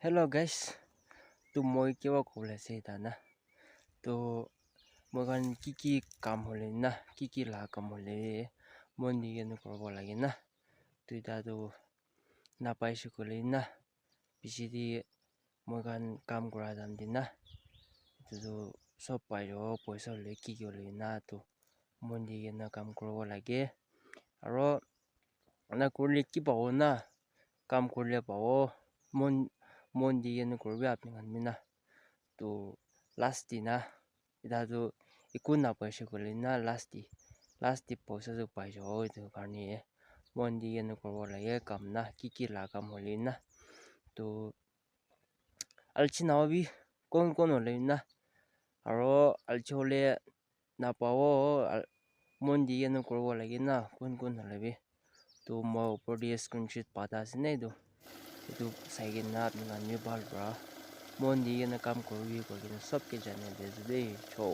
Hello guys, তো মই কিবা ক'বলৈ আছে এটা না। তো মই khan কি কি কাম হ'লে না, কি কি লগা কাম হ'লে মন দি কেনে কৰিব লাগে না। তো এতিয়া নাপাইছোঁ ক'লে না, পিছেদি মই khan কাম কৰা টাইম দি না, এইটোতো চব পাই যাব। পইচা হ'লে কি কি হ'লে না, তো মন দি কেনে কাম কৰিব লাগে। আৰু নকৰিলে কি পাব না? কাম কৰিলে পাব। মন মন দি কেনে কৰিবি আপুনি khan bi না। তো last দিনা এতিয়াতো একো নাপাইছে ক'লে না, last দি পইচাটো পাই যাব। এইটো কাৰণে মন দি কেনে কৰিব লাগে কাম না, কি কি লগা কাম হ'লে না। তো আলচি নাহবি কোন কোন হ'লে না। আৰু আলচি হ'লে নাপাব। মন দি কেনে কৰিব লাগে না, কোন কোন হ'লে বি। তো মই ওপৰ দি স্ক্ৰীনশ্বট পাতা আছে নে, এইটো চাই কিনে আপুনি khan bi bhal para মন দি কেনে কাম কৰিবি কৈ কিনে চবকে জানে দে দেই। চৌ।